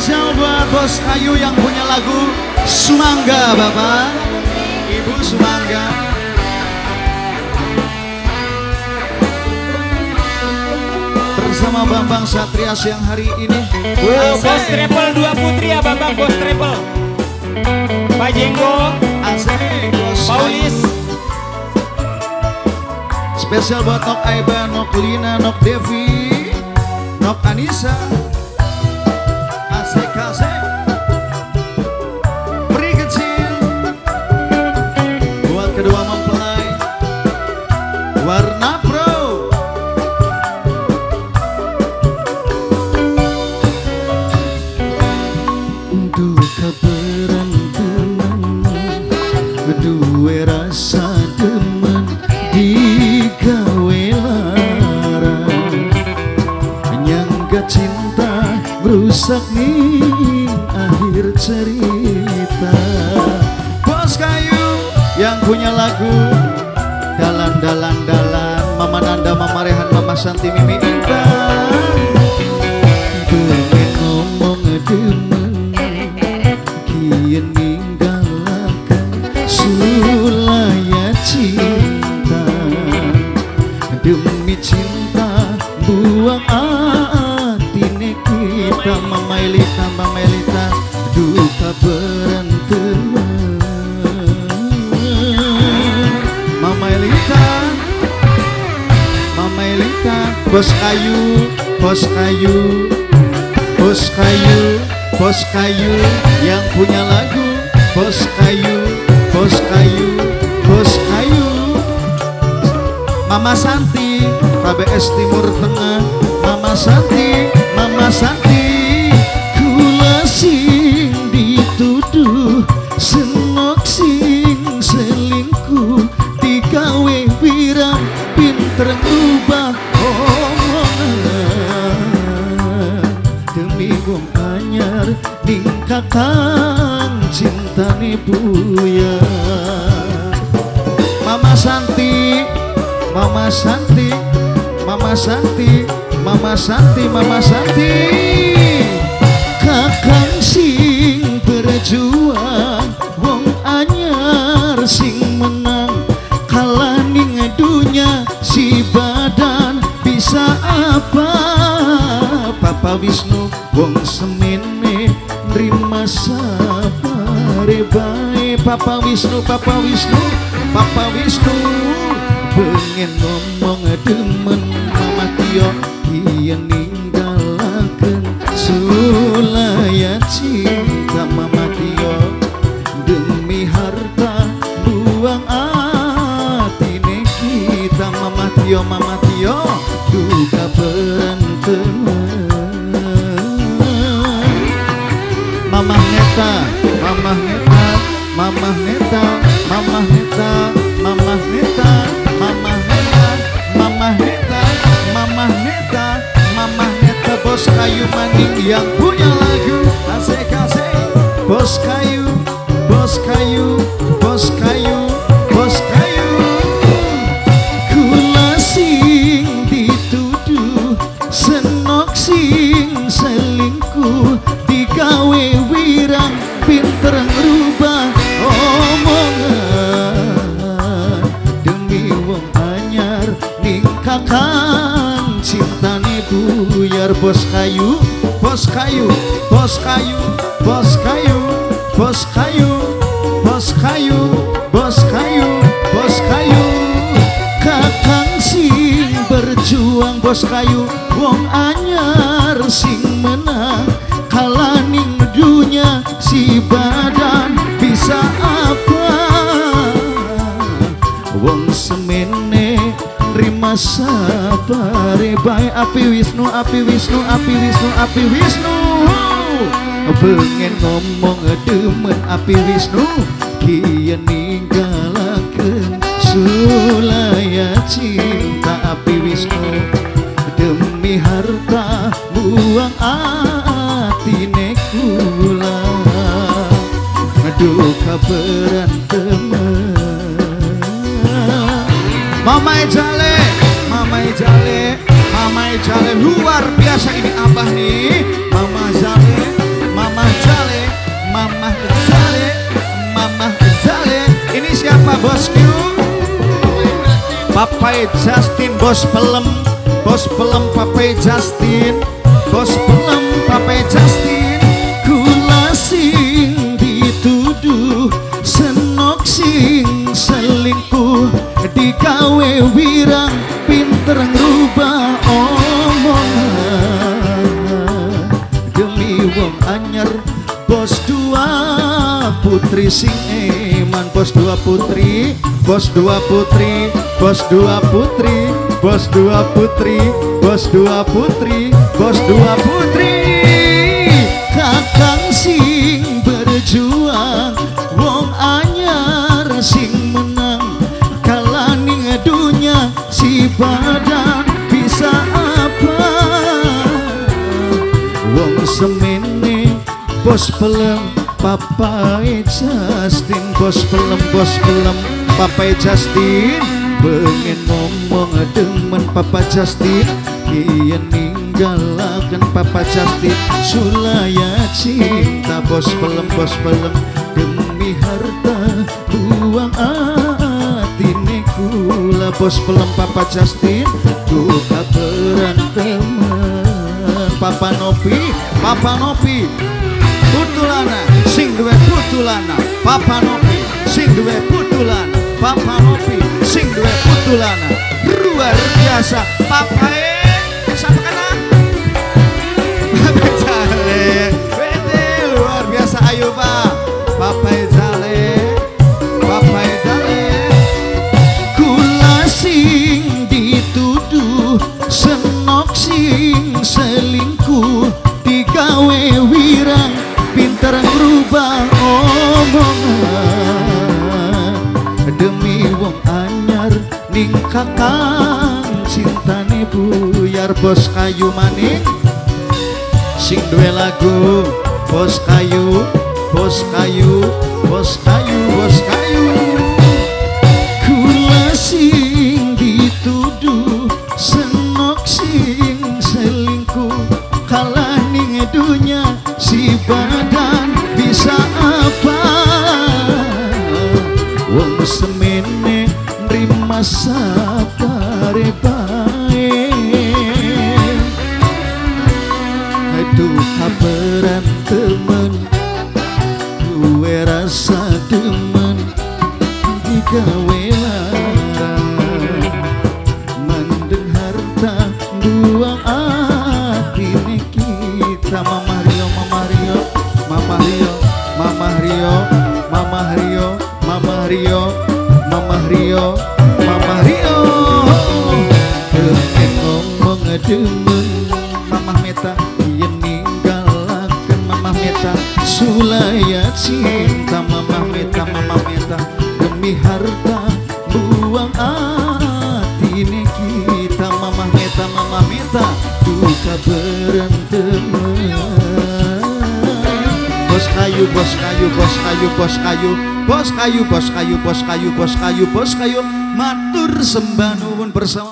Spesial buat Bos Kayu yang punya lagu Sumangga, Bapak Ibu Sumangga. Bersama Bambang Satria siang hari ini. Bos Travel 2 Putri ya Bambang, Bos Travel. Pak Jenggo, Asik, Bos Paulis. Spesial buat Nok Aiba, Nok Lina, Nok Devi, Nok Anissa. Asik asik. Peri kecil buat kedua mempelai. Warna Pro. Duka beranteman, duwe rasa demen digawe lara, nyangga cinta rusak nih akhir cerita. Bos Kayu yang punya lagu Dalan Dalan Dalan, Mama Nanda, Mama Rehan, Mama Santi, Mimi Intan. Pengen ngomong demen, kian ninggalaken sulaya cinta. Demi cinta buang atine kita. Mama Elita, Mama Elita, duka beranteman. Mama Elita, Mama Elita, Bos Kayu, Bos Kayu, Bos Kayu, Bos Kayu yang punya lagu Bos Kayu, Bos Kayu, Bos Kayu. Mama Santi, KBS Timur Tengah. Mama Santi, Mama Santi, kula sing dituduh senok sing selingkuh, digawe wirang pinter ngubah omongan. Demi wong anyar ning kakang cintane buyar. Mama Santi, Mama Santi, Mama Santi, Mama Santi, Mama Santi, kakang sing berjuang, wong anyar sing menang, kalah ning dunya si badan bisa apa. Papa Wisnu wong semene nrima sabare bae. Papa Wisnu, Papa Wisnu, Papa Wisnu, pengen ngomong demen. Mama Tio kian ninggalaken sulaya cinta. Mama Tio demi harta buang atine kita. Mama Tio, Mama Tio, duka beranteman. Mama Neta, Mama Neta, Mama Neta, Mama Neta, Mama Neta, Mama Neta, Mama Neta, Mama Neta, Mama Neta, Bos Kayu maning yang punya lagu asik asik. Bos Kayu, Bos Kayu, Bos Kayu, Bos Kayu. Kula sing dituduh senok sing selingkuh, digawe wirang pinter ngrubah omongan. Demi wong anyar ning kakang cintane buyar. Bos Kayu, Bos Kayu, Bos Kayu, Bos Kayu, Bos Kayu, Bos Kayu, Bos Kayu, Bos Kayu, kakang sing berjuang. Bos Kayu wong anyar sing menang, kalah ning dunya si badan bisa apa. Wong semene nrima sabare bae. Api Wisnu, Api Wisnu, Api Wisnu, Api Wisnu, pengen ngomong demen. Api Wisnu kian ninggalaken sulaya cinta. Api Wisnu demi harta buang atine kula, duka beranteman. Mama Ejale, Mama Ejale, Mama Ejale, luar biasa ini abah nih. Mama Zale, Mama Papai Justin bos pelem, bos pelem Papai Justin, bos pelem Papai Justin. Kula sing dituduh senok sing selingkuh, digawe wirang pinter ngrubah omongan demi wong anyar. Bos dua putri sing eman, bos dua putri, bos dua putri, bos dua putri, bos dua putri, bos dua putri, bos dua putri. Kakang sing berjuang, wong anyar sing menang, kalah ning dunya si badan bisa apa. Wong semene bos pelem Papai Justin, bos pelem, bos pelem Papai Justin. Pengen ngomong demen Papa Justin, kian ninggalaken Papa Justin. Sulaya cinta bos pelem, bos pelem, demi harta buang atine kula. Bos pelem Papa Justin, duka berantemen. Papa Nopi, Papa Nopi putulana sing duwe putulana, Papa Nopi sing duwe putulana, Papa Nopi sing duwe putulana. Luar biasa Papae siapa kana? Papa Jale. Wede luar biasa, ayo Pak. Papae Jale, Papae Jale. Kula sing dituduh senok sing selingkuh, digawe wirang pinter ngrubah omongan demi wong anyar ning kakang cintane buyar. Bos kayu maning sing duwe lagu, bos kayu, bos kayu, bos kayu, bos kayu. Kula sing dituduh senok sing selingkuh, kalah ning dunya si badan bisa apa. Wong semene nrima sabare bae, duka berantemen duwe rasa demen, digawe lara mandeng harta buang atine kita. Mama Rio, Mama Rio, Mama Rio, Mama Rio, Mama Rio, Mama Rio, Mama Rio, Mama Rio. Pengen ngomong demen Mama Meta, yen ninggalaken Mama Meta. Sulaya cinta Mama Meta, Mama Meta, demi harta buang atine kita. Mama Meta, Mama Meta, duka berantemen. Bos kayu, bos kayu, bos kayu, bos kayu, bos kayu, bos kayu, bos kayu, bos kayu, bos kayu. Matur sembah nuwun bersama.